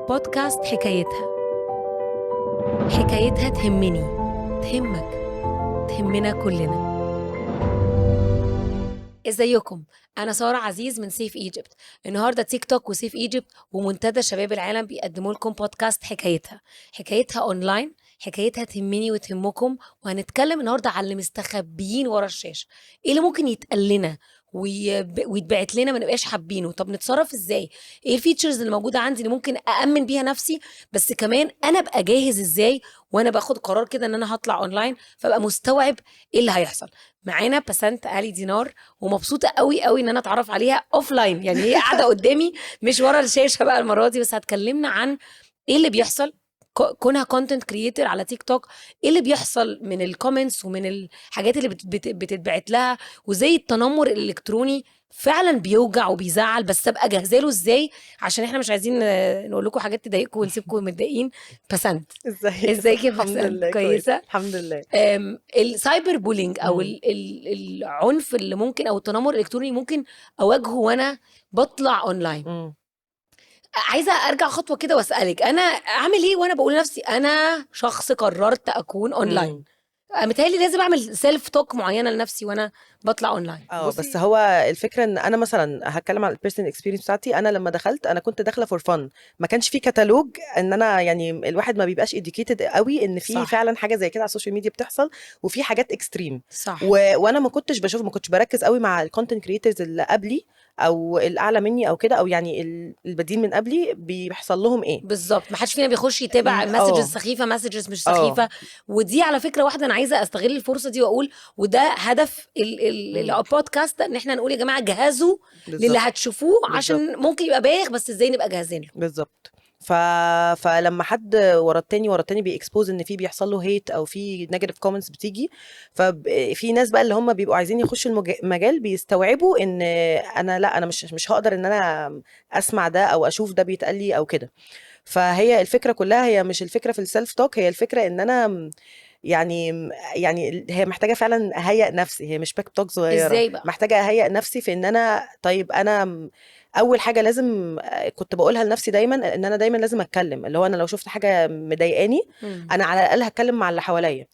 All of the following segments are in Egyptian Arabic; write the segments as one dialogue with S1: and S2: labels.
S1: بودكاست حكايتها. حكايتها تهمني، تهمك، تهمنا كلنا. ازيكم؟ انا ساره عزيز من Safe Egypt. النهارده تيك توك و Safe Egypt ومنتدى شباب العالم بيقدموا لكم بودكاست حكايتها. حكايتها اونلاين، حكايتها تهمني وتهمكم. وهنتكلم النهارده على اللي مستخبيين ورا الشاشه، ايه اللي ممكن يتقال لنا ويتبعت لنا ما نبقاش حابينه، طب نتصرف ازاي، ايه ال features اللي موجودة عندي اللي ممكن أأمن بيها نفسي، بس كمان انا ابقى جاهز ازاي وانا باخد قرار كده ان انا هطلع اونلاين، فابقى مستوعب ايه اللي هيحصل. معانا بسنت علي دينار، ومبسوطة قوي قوي ان انا اتعرف عليها offline، يعني هي قاعدة قدامي مش ورا الشاشة بقى المرة دي. بس هتكلمنا عن ايه اللي بيحصل كونها content creator على تيك توك، ايه اللي بيحصل من ال comments ومن الحاجات اللي بتتبعت لها، وزي التنمر الالكتروني فعلا بيوجع وبيزعل، بس ابقى جاهزة له ازاي، عشان احنا مش عايزين نقول لكم حاجات تضايقكم ونسيبكم متضايقين. بسنت،
S2: ازيك؟
S1: ازيك يا
S2: الحمد
S1: بسنت؟
S2: لله.
S1: كويسه؟
S2: الحمد لله.
S1: ال cyber bullying او العنف اللي ممكن او التنمر الالكتروني ممكن اواجهه وانا بطلع اونلاين. عايزه ارجع خطوة كده واسالك، انا اعمل ايه وانا بقول لنفسي انا شخص قررت اكون اونلاين؟ متهيألي لازم اعمل self talk معينة لنفسي وانا بطلع اونلاين.
S2: اه.
S3: بصي-
S2: بس هو الفكرة ان انا مثلا هتكلم على ال personal experience بتاعتي. انا لما دخلت انا كنت داخله for fun، ما كانش في كتالوج ان انا يعني الواحد ما بيبقاش educated قوي ان في فعلا حاجة زي كده على ال social media بتحصل، وفي حاجات extreme. وانا ما كنتش بشوف، ما كنتش بركز قوي مع ال content creators اللي قبلي او الاعلى مني او كده، او يعني البادئين من قبلي بيحصل لهم ايه.
S1: بالظبط، ما حدش فينا بيخش يتابع messages سخيفه، messages مش سخيفه. ودي على فكرة واحده، انا عايزه استغل الفرصة دي واقول، وده هدف البودكاست ده، ان احنا نقول يا جماعة جهزوا للي هتشوفوه، عشان ممكن يبقى بايخ، بس ازاي نبقى جاهزين له.
S2: بالظبط. فلما حد ورا التاني ورا التاني بي expose ان في بيحصل له hate او في negative comments بتيجي، ففي ناس بقى اللي هم بيبقوا عايزين يخشوا المجال بيستوعبوا ان انا لا، انا مش هقدر ان انا اسمع ده او اشوف ده بيتقال لي او كده. فهي الفكرة كلها هي مش الفكرة في ال self talk، هي الفكرة ان انا يعني هي محتاجه فعلا اهيئ نفسي، هي مش pep talk صغيره.
S1: ازاي بقى؟
S2: محتاجه اهيئ نفسي في ان انا، طيب انا اول حاجة لازم كنت بقولها لنفسي دايما ان انا دايما لازم اتكلم، اللي هو انا لو شفت حاجة مضايقاني انا على الاقل هتكلم مع اللي حواليا.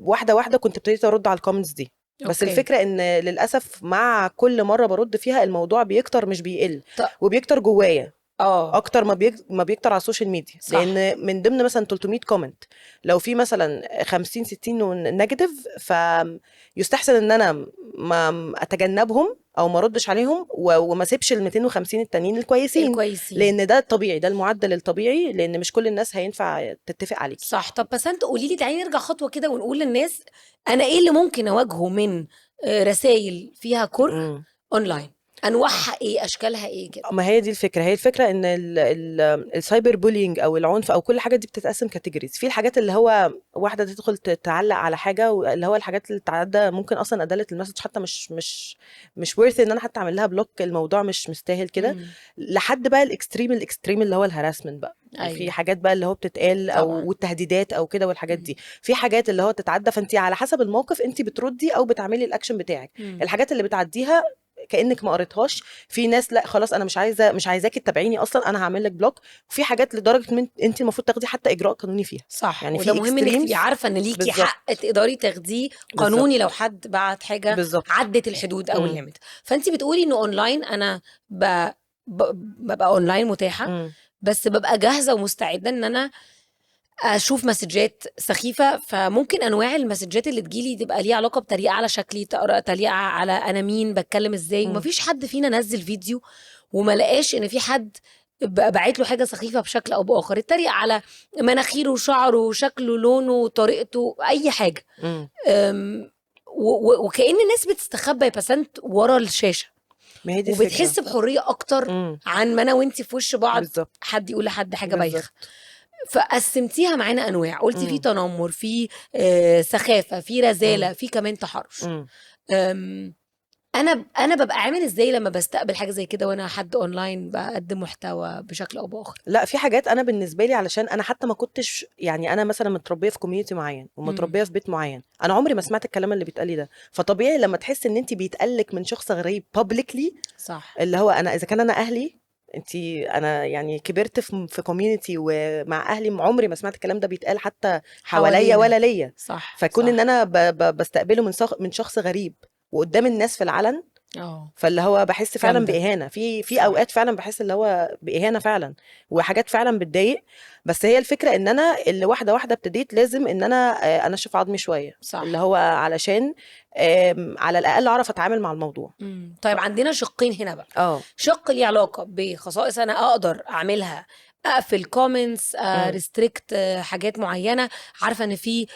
S2: واحدة واحدة كنت ابتديت ارد على ال comments دي، بس الفكرة ان للاسف مع كل مرة برد فيها الموضوع بيكتر مش بيقل. وبيكتر جوايا اكتر ما بيكتر على ال social media. لان من ضمن مثلا 300 comment لو في مثلا 50 60 negative، فيستحسن ان انا ما اتجنبهم او ما اردش عليهم وما اسيبش ال 250 التانيين الكويسين.
S1: الكويسين.
S2: لان ده الطبيعي، ده المعدل الطبيعي، لان مش كل الناس هينفع تتفق عليك.
S1: صح. طب بس انت قولي لي، تعالي نرجع خطوة كده ونقول للناس انا ايه اللي ممكن اواجهه من رسائل فيها كره اونلاين، انواعها ايه، اشكالها ايه كده.
S2: ما هي دي الفكره، هي الفكرة ان ال cyber bullying او العنف او كل حاجة دي بتتقسم categories. في الحاجات اللي هو واحدة تدخل تعلق على حاجه، اللي هو الحاجات اللي تعدى ممكن اصلا ا delete ال message حتى، مش worth ان انا حتى اعمل لها block، الموضوع مش مستاهل كده. لحد بقى ال extreme، ال extreme اللي هو ال harassment بقى. في حاجات بقى اللي هو بتتقال او والتهديدات او كده والحاجات دي. في حاجات اللي هو تتعدى، فانت على حسب الموقف انت بتردي او بتعملي الاكشن بتاعك. الحاجات اللي بتعديها كانك ما قريتهاش. في ناس لا خلاص انا مش عايزه، مش عايزاكي تتابعيني اصلا، انا هعمل لك block. وفي حاجات لدرجة من انت المفروض تاخدي حتى اجراء قانوني فيها. يعني
S1: وده
S2: في
S1: مهم انك تبقي
S2: extremes.
S1: عارفه ان ليكي حق تقدري تاخديه قانوني لو حد بعت حاجة عدت الحدود او ال limit. فانت بتقولي انه اونلاين انا ببقى اونلاين متاحه، بس ببقى جاهزة ومستعده ان انا اشوف مسجات سخيفه. فممكن انواع المسجات اللي تجيلي تبقى ليها علاقة بتريقه على شكلي، تريقه على انا مين، بتكلم ازاي. ومفيش حد فينا نزل فيديو وما لقاش ان في حد باعت له حاجة سخيفة بشكل او باخر، اتريق على مناخيره، شعره، شكله، لونه، طريقته، اي حاجه. وكأن الناس بتستخبى يا بسنت ورا الشاشه.
S2: ما هي دي الفكرة.
S1: وبتحس بحرية اكتر عن ما انا وانتي في وش بعض حد يقول لحد حاجة بايخه. فقسمتيها معانا انواع، قلتي في تنمر، في سخافه، في رذاله، في كمان تحرش. انا ببقى عامل ازاي لما بستقبل حاجة زي كده وانا حد اونلاين بقدم محتوى بشكل او باخر؟
S2: لا، في حاجات انا بالنسبة لي علشان انا حتى ما كنتش، يعني انا مثلا متربيه في community معين ومتربيه في بيت معين، انا عمري ما سمعت الكلام اللي بيتقال لي ده. فطبيعي لما تحس ان انت بيتقالك من شخص غريب publicly، اللي هو انا اذا كان انا اهلي انت انا يعني كبرت في community ومع اهلي، عمري ما سمعت الكلام ده بيتقال حتى حواليا
S1: حوالينا.
S2: ولا ليا.
S1: صح.
S2: فكون ان انا بستقبله من شخص غريب وقدام الناس في العلن، فاللي هو بحس فعلا
S1: جامدة.
S2: باهانه في اوقات فعلا بحس اللي هو باهانه فعلا، وحاجات فعلا بتضايق. بس هي الفكرة ان انا اللي واحدة واحدة ابتديت لازم ان انا انشف عظمي شويه، اللي هو علشان على الاقل اعرف اتعامل مع الموضوع.
S1: طيب عندنا شقين هنا بقى. شق ليه علاقة بخصائص انا اقدر اعملها، اقفل comments، restrict حاجات معينه، عارفه ان في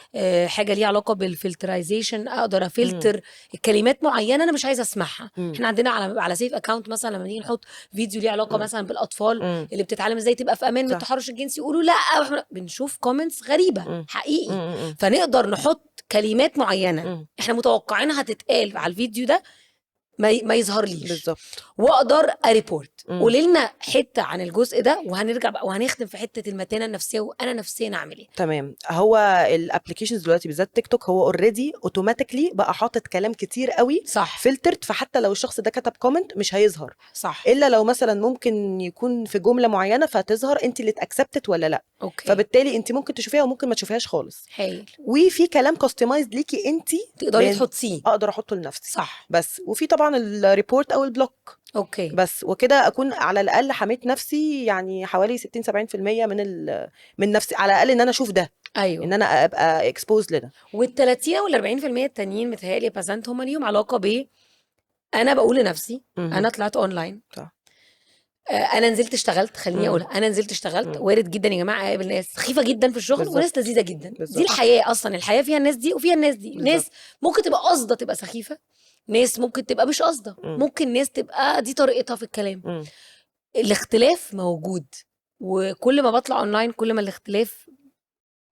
S1: حاجة ليها علاقة بال filterization، اقدر افلتر كلمات معينة انا مش عايزه اسمعها. احنا عندنا على Safe account مثلا لما نيجي نحط فيديو ليه علاقة مثلا بالاطفال اللي بتتعلم ازاي تبقى في امان من التحرش الجنسي، يقولوا لا، واحنا بنشوف comments غريبة حقيقي. فنقدر نحط كلمات معينة احنا متوقعينها تتقال على الفيديو ده ما يظهرليش. واقدر ا report. قولي لنا حتة عن الجزء ده، وهنرجع بقى وهنختم في حتة المتانه النفسية وانا نفسيا اعمل ايه.
S2: تمام. هو ال applications دلوقتي بالذات تيك توك هو already automatically بقى حاطط كلام كتير قوي filtered، فحتى لو الشخص ده كتب comment مش هيظهر، الا لو مثلا ممكن يكون في جملة معينة فتظهر انت اللي ات accepted ولا لا. فبالتالي انت ممكن تشوفيها وممكن ما تشوفيهاش خالص. وفي كلام customized ليكي انت
S1: تقدري تحطيه.
S2: اقدر احطه لنفسي. بس وفي طبعا ال report او ال block. بس وكده اكون على الاقل حميت نفسي، يعني حوالي 60 70% من نفسي على الاقل ان انا اشوف ده، ان انا ابقى exposed لده.
S1: وال 30 او ال 40% التانيين متهيألي بازنت هم ليهم علاقة ب انا بقول لنفسي انا طلعت اونلاين، انا نزلت اشتغلت، خليني اقول انا نزلت اشتغلت. وارد جدا يا جماعة اقابل ناس سخيفة جدا في الشغل وناس لذيذة جدا. دي الحياة اصلا، الحياة فيها الناس دي وفيها الناس دي. ناس ممكن تبقى قاصده تبقى سخيفه، ناس ممكن تبقى مش قاصده، ممكن ناس تبقى دي طريقتها في الكلام. الاختلاف موجود، وكل ما بطلع اونلاين كل ما الاختلاف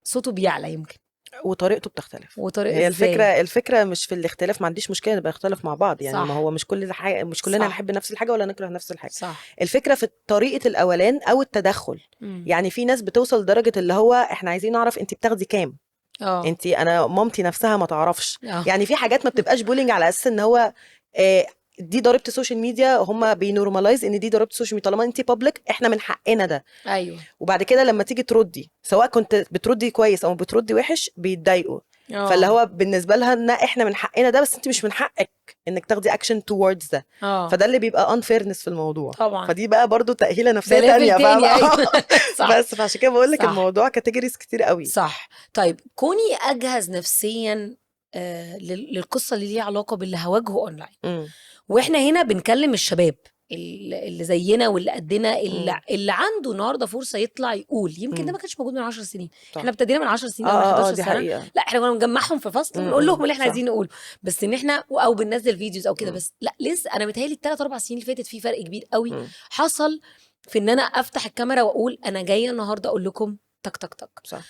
S1: صوته بيعلى يمكن،
S2: وطريقته بتختلف.
S1: وطريقة
S2: هي
S1: إزاي؟
S2: الفكرة مش في الاختلاف، ما عنديش مشكلة نبقى نختلف مع بعض يعني، ما هو مش كل حاجة، مش كلنا نحب نفس الحاجة ولا نكره نفس الحاجة. الفكرة في طريقة الأولان أو التدخل. يعني في ناس بتوصل لدرجة اللي هو احنا عايزين نعرف انت بتاخدي كام. انت انا مامتي نفسها ما تعرفش. يعني في حاجات ما بتبقاش bullying على اساس ان هو دي ضريبة ال social media، هم بي normalize ان دي ضريبة ال social media، طالما انت public احنا من حقنا ده. وبعد كده لما تيجي تردي، سواء كنت بتردي كويس او بتردي وحش، بيتضايقوا. فاللي هو بالنسبة لها ان احنا من حقنا ده، بس انت مش من حقك انك تاخدي action towards ده. فده اللي بيبقى unfairness في الموضوع. فدي بقى برضو تأهيله نفسية
S1: ده level
S2: تانية،
S1: تاني،
S2: فاهمة؟
S1: أيوة.
S2: بس فعشان كده بقول لك الموضوع categories كتير قوي.
S1: صح. طيب كوني اجهز نفسيا للقصة اللي ليها علاقة باللي هواجهه اونلاين. واحنا هنا بنكلم الشباب اللي زينا واللي قدنا، اللي عنده النهارده فرصة يطلع يقول، يمكن ده ما كانش موجود من 10 سنين. احنا ابتدينا من 10 سنين او من 11
S2: دي
S1: سنة.
S2: حقيقة.
S1: لا احنا كنا بنجمعهم في فصل ونقول لهم اللي احنا عايزين نقوله، بس ان احنا او بننزل videos او كده. بس لا لسه انا متهيألي الثلاث اربع سنين اللي فاتت في فرق كبير قوي حصل في ان انا افتح الكاميرا واقول انا جاية النهارده اقول لكم تك تك تك.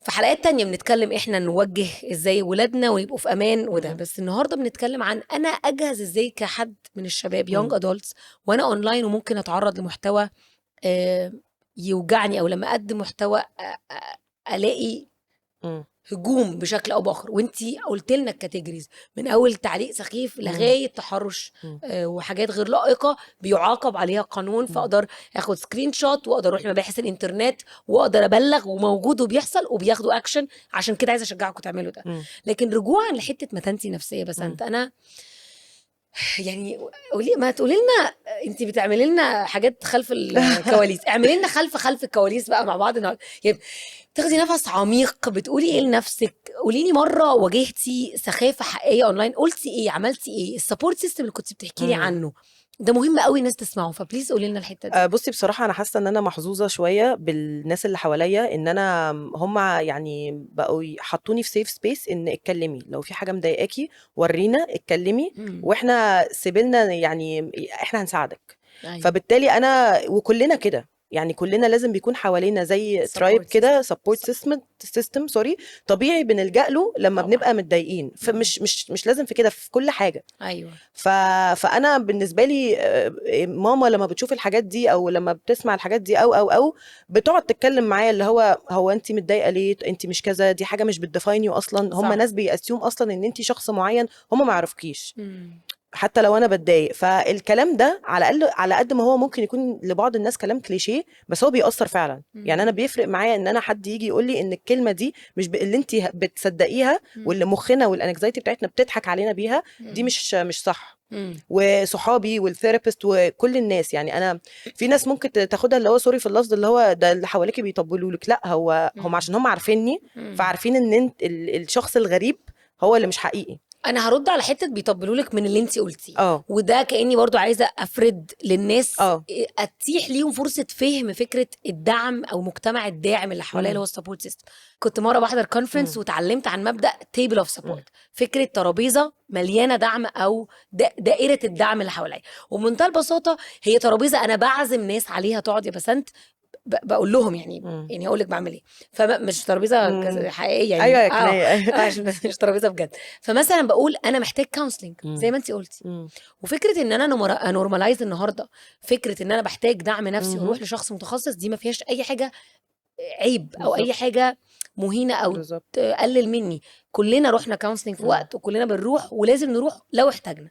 S1: في حلقات تانية بنتكلم احنا نوجه ازاي ولادنا ويبقوا في امان وده، بس النهارده بنتكلم عن انا اجهز ازاي كحد من الشباب young adults وانا اونلاين وممكن اتعرض لمحتوى يوجعني، او لما اقدم محتوى الاقي هجوم بشكل او باخر. وانتي قلت لنا ال categories من اول تعليق سخيف لغاية تحرش وحاجات غير لائقة بيعاقب عليها قانون، فاقدر اخد screenshot واقدر اروح لمباحث الانترنت واقدر ابلغ، وموجود وبيحصل وبياخدوا اكشن. عشان كده عايزه اشجعكم تعملوا ده. لكن رجوعا لحته متانتي نفسية بس، انت انا يعني قولي، ما تقولي لنا انت بتعملي لنا حاجات خلف الكواليس، اعملي لنا خلف الكواليس بقى مع بعض النهارده. يعني بتاخدي نفس عميق، بتقولي ايه لنفسك؟ قولي لي مرة واجهتي سخافة حقيقية اونلاين، قلتي ايه، عملتي ايه؟ ال support system اللي كنت بتحكي لي عنه ده مهم قوي الناس تسمعه، ف please قولي لنا الحتة دي.
S2: بصي بصراحة انا حاسه ان انا محظوظة شوية بالناس اللي حواليا، ان انا هم يعني بقوا حطوني في safe space، ان اتكلمي لو في حاجة مضايقاكي ورينا، اتكلمي، واحنا سيبلنا يعني احنا هنساعدك. فبالتالي انا وكلنا كده يعني كلنا لازم بيكون حوالينا زي
S1: Support
S2: tribe كده،
S1: system.
S2: support system sorry، طبيعي بنلجأ له لما بنبقى متضايقين. فمش مش مش لازم في كده، في كل حاجة. فانا بالنسبة لي ماما لما بتشوف الحاجات دي او لما بتسمع الحاجات دي او بتقعد تتكلم معايا اللي هو انت متضايقة ليه، انت مش كذا، دي حاجة مش بت define you اصلا. هم ناس بي assume اصلا ان انت شخص معين، هم ما يعرفكيش. حتى لو انا بتضايق. فالكلام ده على الاقل، على قد ما هو ممكن يكون لبعض الناس كلام كليشيه، بس هو بيأثر فعلا. يعني انا بيفرق معايا ان انا حد يجي يقول لي ان الكلمة دي مش اللي انت بتصدقيها واللي مخنا وال anxiety بتاعتنا بتضحك علينا بيها، دي مش صح. وصحابي وال therapist وكل الناس، يعني انا في ناس ممكن تاخدها اللي هو sorry في اللفظ اللي هو ده اللي حواليكي بيطبلوا لك، لا هو هم عشان هم عارفيني، فعارفين ان انت الشخص الغريب هو اللي مش حقيقي.
S1: انا هرد على حتة بيطبلوا لك من اللي انت قلتيه، وده كاني برضو عايزه افرد للناس، اتيح ليهم فرصة فهم فكرة الدعم او مجتمع الداعم اللي حواليا اللي هو ال support system. كنت مرة بحضر conference وتعلمت عن مبدا table of support، فكرة ترابيزة مليانة دعم او دائرة الدعم اللي حواليا. وبمنتهى البساطة هي ترابيزة انا بعزم ناس عليها تقعد يا بسنت، بقول لهم يعني يعني هقول لك بعمل ايه، فمش ترابيزة حقيقية يعني،
S2: ايوه
S1: عشان مش ترابيزة بجد. فمثلا بقول انا محتاج counseling زي ما انت قلتي، وفكره ان انا normalize النهارده فكرة ان انا بحتاج دعم نفسي واروح لشخص متخصص، دي ما فيهاش اي حاجة عيب او اي حاجة مهينة او تقلل مني. كلنا رحنا counseling في وقت، وكلنا بنروح ولازم نروح لو احتاجنا.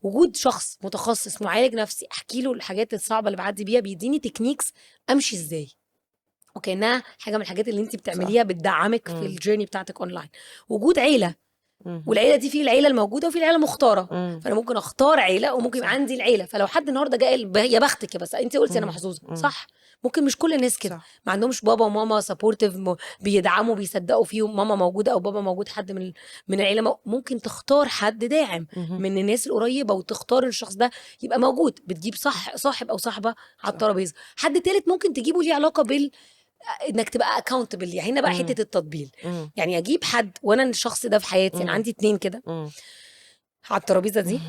S1: وجود شخص متخصص معالج نفسي احكي له الحاجات الصعبة اللي بعدي بيها، بيديني techniques امشي ازاي، وكانها حاجة من الحاجات اللي انت بتعمليها بتدعمك في ال journey بتاعتك اونلاين. وجود عيله، والعيلة دي في العيلة الموجودة وفي العيلة المختارة، فانا ممكن اختار عيله وممكن يبقى عندي العيلة. فلو حد النهارده جاي يا بختك يا بس انت قلتي انا محظوظة، صح؟ ممكن مش كل الناس كده، ما عندهمش بابا وماما supportive بيدعموا بيصدقوا فيهم، ماما موجودة او بابا موجود، حد من العيلة. ممكن تختار حد داعم من الناس القريبة وتختار الشخص ده يبقى موجود. بتجيب صح صاحب او صاحبه على الترابيزة. حد تالت ممكن تجيبه ليه علاقة بال انك تبقى accountable. يعني هنا بقى حتة التطبيل، يعني اجيب حد وانا الشخص ده في حياتي، انا عندي 2 كده على الترابيزة دي،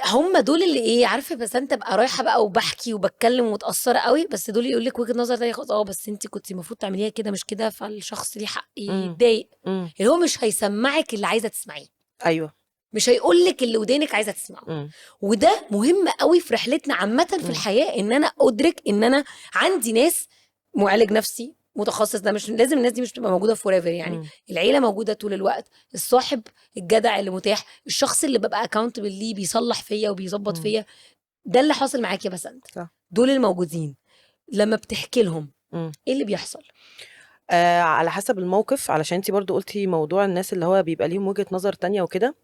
S1: هم دول اللي ايه عارفه، بس انت ابقى رايحة بقى وبحكي وبتكلم ومتاثره قوي، بس دول يقول لك وجهه نظر تانية خالص، بس انت كنت المفروض تعمليها كده مش كده، فالشخص ليه حق يتضايق. اللي هو مش هيسمعك اللي عايزه تسمعيه،
S2: ايوه،
S1: مش هيقول لك اللي ودانك عايزه تسمعه. وده مهم قوي في رحلتنا عامة في الحياة، ان انا ادرك ان انا عندي ناس معالج نفسي متخصص، ده مش لازم الناس دي مش بتبقى موجودة forever يعني، العيلة موجودة طول الوقت، الصاحب الجدع اللي متاح، الشخص اللي ببقى accountable ليه بيصلح فيا وبيظبط فيا. ده اللي حاصل معاك يا بسنت، دول الموجودين. لما بتحكي لهم ايه اللي بيحصل؟
S2: على حسب الموقف، علشان انتي برضو قلتي موضوع الناس اللي هو بيبقى ليهم وجهة نظر تانية وكده.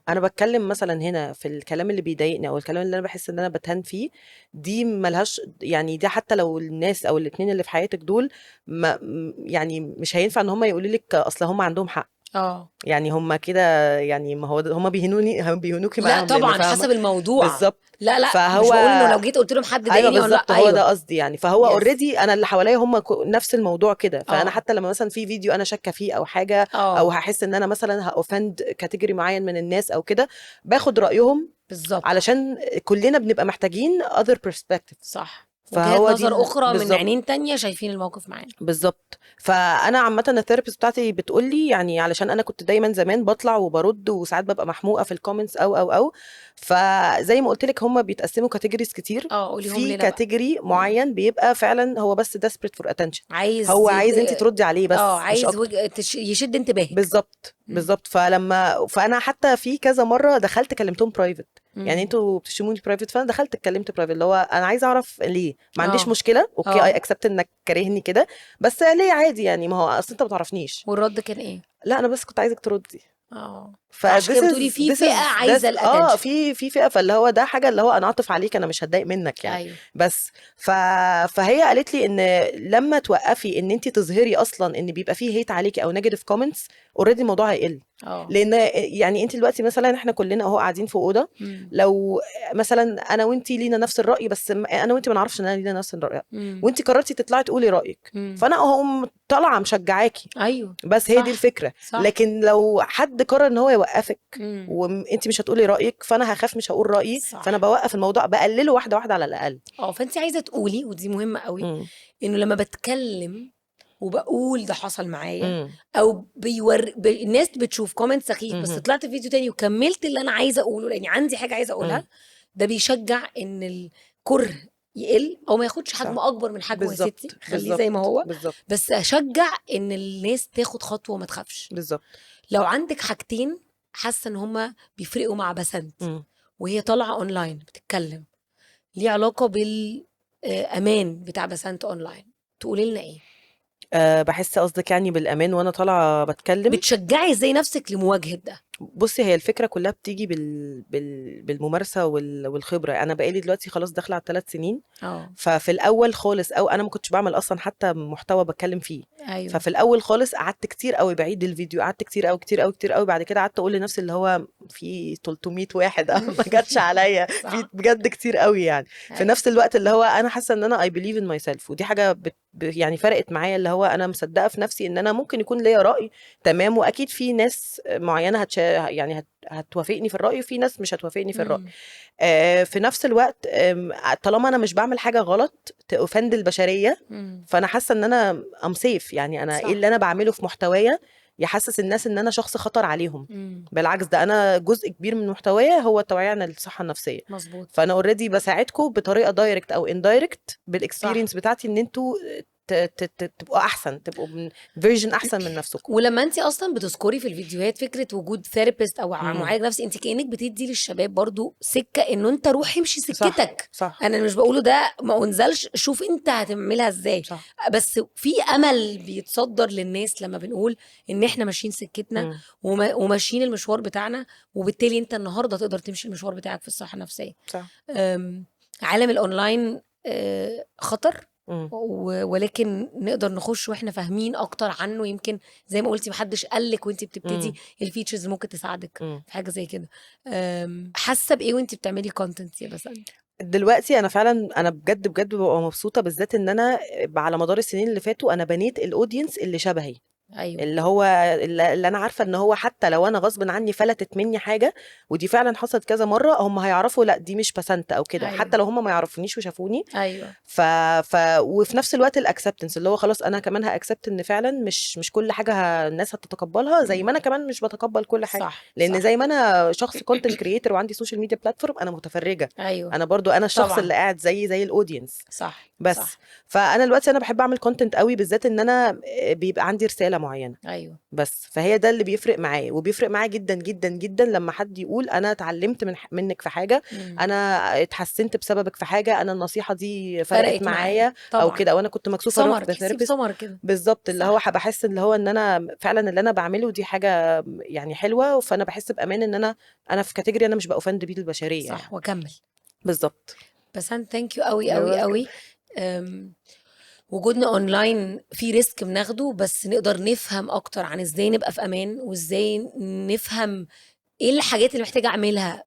S2: انا بتكلم مثلا هنا في الكلام اللي بيضايقني او الكلام اللي انا بحس ان انا بتهان فيه، دي ملهاش يعني، دي حتى لو الناس او الاتنين اللي في حياتك دول ما يعني مش هينفع ان هم يقولوا لك اصل هم عندهم حق. يعني هم كده، يعني ما هو هم بيهنوني، بيهنوكي معاهم.
S1: لا طبعا حسب الموضوع
S2: بالظبط.
S1: لا لا، فهو مش بقول انه لو جيت قلت لهم حد ضايقني.
S2: ايوه بالظبط، هو ده قصدي يعني. فهو already انا اللي حواليا هم نفس الموضوع كده. فانا حتى لما مثلا في فيديو انا شاكه فيه او حاجة، او هحس ان انا مثلا ه offend category معين من الناس او كده، باخد رايهم
S1: بالظبط،
S2: علشان كلنا بنبقى محتاجين other perspective.
S1: صح، وجهات نظر اخرى من عينين تانية شايفين الموقف معانا.
S2: بالظبط. فانا عامة ال therapist بتاعتي بتقول لي يعني، علشان انا كنت دايما زمان بطلع وبرد وساعات ببقى محموقه في ال comments او فزي ما قلت لك هم بيتقسموا categories كتير. في category معين بيبقى فعلا هو بس desperate for attention،
S1: عايز،
S2: هو عايز انت تردي عليه بس،
S1: عايز يشد انتباهك.
S2: بالظبط بالظبط. فانا حتى في كذا مرة دخلت كلمتهم private، يعني انتوا بتشتموني private، فانا دخلت اتكلمت private اللي هو انا عايزه اعرف ليه، ما عنديش مشكلة، okay I accept انك كارهني كده، بس ليه عادي يعني، ما هو اصل انت ما تعرفنيش.
S1: والرد كان ايه؟
S2: لا انا بس كنت عايزك تردي.
S1: عشان كده بتقولي في فئة عايزه ال attention.
S2: في فئة، فاللي هو ده حاجة اللي هو انا اعطف عليك، انا مش هتضايق منك يعني.
S1: أيوه.
S2: بس فهي قالت لي ان لما توقفي ان انت تظهري اصلا ان بيبقى فيه hate عليكي او negative comments، already الموضوع هيقل. لان يعني انت دلوقتي مثلا احنا كلنا اهو قاعدين في اوضة، لو مثلا انا وانت لينا نفس الراي، بس انا وانت ما نعرفش ان انا لينا نفس الراي، وانت قررتي تطلعي تقولي رايك، فانا اهو طالعه مشجعاكي.
S1: ايوه،
S2: بس هي دي الفكرة.
S1: صح.
S2: لكن لو حد قرر ان هو يوقفك وانت مش هتقولي رايك، فانا هخاف مش هقول رايي.
S1: صح.
S2: فانا بوقف الموضوع، بقلله واحدة واحدة على الاقل.
S1: فانت عايزه تقولي، ودي مهمة قوي، انه لما بتكلم وبقول ده حصل معايا، او الناس بتشوف comment سخيف، بس طلعت في فيديو تاني وكملت اللي انا عايزه اقوله لاني عندي حاجة عايزه اقولها، ده بيشجع ان الكره يقل او ما ياخدش حجم اكبر من حجمه. يا ستي خليه زي ما هو.
S2: بالظبط.
S1: بس اشجع ان الناس تاخد خطوة وما تخافش.
S2: بالظبط.
S1: لو عندك حاجتين حاسه ان هما بيفرقوا مع بسنت، وهي طالعه اونلاين بتتكلم، ليه علاقة بالامان بتاع بسنت اونلاين، تقولي لنا ايه؟
S2: أه، بحس قصدك يعني بالامان وانا طالعه بتكلم؟
S1: بتشجعي ازاي نفسك لمواجهة ده؟
S2: بصي، هي الفكرة كلها بتيجي بالممارسة والخبره. انا بقالي دلوقتي خلاص داخله على 3 سنين. ففي الاول خالص او انا ما كنتش بعمل اصلا حتى محتوى بتكلم فيه. ففي الاول خالص قعدت كتير قوي بعيد الفيديو، قعدت كتير قوي كتير قوي كتير قوي. بعد كده قعدت اقول لنفسي اللي هو في 300 واحد ما جاتش عليا، في بجد كتير قوي يعني. في نفس الوقت اللي هو انا حاسه ان انا I believe in myself، ودي حاجة يعني فرقت معايا، اللي هو انا مصدقه في نفسي ان انا ممكن يكون ليا راي، تمام، واكيد في ناس معينة يعني هتوافقني في الراي، وفي ناس مش هتوافقني في الراي. في نفس الوقت طالما انا مش بعمل حاجة غلط ت offend البشريه، فانا حاسه ان انا I'm safe. يعني انا ايه اللي انا بعمله في محتوايا يحسس الناس ان انا شخص خطر عليهم؟ بالعكس، ده انا جزء كبير من محتوايا هو التوعية عن الصحة النفسيه. فانا already بساعدكم بطريقة direct او indirect بال experience بتاعتي ان انتوا تبقوا احسن، تبقوا من version احسن من نفسكم.
S1: ولما انت اصلا بتذكري في الفيديوهات فكرة وجود therapist او معالج نفسي، انت كانك بتدي للشباب برضو سكة انه انت روح امشي سكتك. انا مش بقوله ده ما انزلش، شوف انت هتعملها ازاي. بس في امل بيتصدر للناس لما بنقول ان احنا ماشيين سكتنا وماشيين المشوار بتاعنا، وبالتالي انت النهارده تقدر تمشي المشوار بتاعك في الصحة النفسيه. عالم الاونلاين خطر، ولكن نقدر نخش واحنا فاهمين اكتر عنه. يمكن زي ما قلتي محدش قالك وانت بتبتدي ال features اللي ممكن تساعدك في حاجة زي كده. حاسه بايه وانت بتعملي content يا بسنت؟
S2: دلوقتي انا فعلا، انا بجد بجد ببقى مبسوطه، بالذات ان انا على مدار السنين اللي فاتوا انا بنيت ال audience اللي شبهي، اللي هو اللي انا عارفه ان هو حتى لو انا غصب عني فلتت مني حاجه، ودي فعلا حصلت كذا مره، هم هيعرفوا لا دي مش بسنت او كده، حتى لو هم ما يعرفونيش وشافوني. وفي نفس الوقت ال acceptance، اللي هو خلاص انا كمان ه accept ان فعلا مش كل حاجة الناس هتتقبلها، زي ما انا كمان مش بتقبل كل حاجه، لان زي ما انا شخص content creator وعندي social media platform، انا متفرجه، انا برضو انا الشخص اللي قاعد زي ال audience. بس فانا دلوقتي انا بحب اعمل content قوي، بالذات ان انا بيبقى عندي رسالة معينه. بس فهي ده اللي بيفرق معايا، وبيفرق معايا جدا جدا جدا لما حد يقول انا اتعلمت منك في حاجه، انا اتحسنت بسببك في حاجه، انا النصيحة دي فرقت
S1: فرقت معايا.
S2: معايا او كده، او انا كنت مكسوفه اروح
S1: سمر، تحسي
S2: ل therapist.
S1: بسمر كده.
S2: بالظبط، اللي هو بحس اللي هو ان انا فعلا اللي انا بعمله دي حاجة يعني حلوه، فانا بحس بامان ان انا في category انا مش ب offend بيه البشرية يعني.
S1: واكمل.
S2: بالظبط.
S1: بسنت، thank you قوي
S2: You're
S1: قوي
S2: welcome.
S1: قوي. وجودنا اونلاين في risk بناخده، بس نقدر نفهم اكتر عن ازاي نبقى في امان، وازاي نفهم ايه الحاجات اللي محتاجه اعملها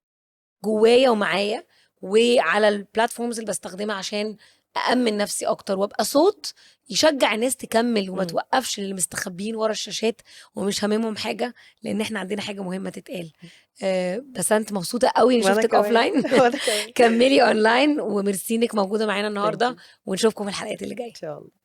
S1: جوايا ومعايا وعلى ال platforms اللي بستخدمها عشان أأمن نفسي أكتر، وأبقى صوت يشجع الناس تكمل وما توقفش اللي مستخبيين ورا الشاشات ومش هاممهم حاجة، لأن احنا عندنا حاجة مهمة تتقال. بسنت، مبسوطة قوي إني
S2: وأنا
S1: شفتك
S2: كمان.
S1: offline.
S2: وأنا كمان.
S1: كملي اونلاين، وميرسي انك موجودة معانا
S2: Thank
S1: النهاردة،
S2: you.
S1: ونشوفكم في الحلقات اللي جاية.
S2: إن شاء الله.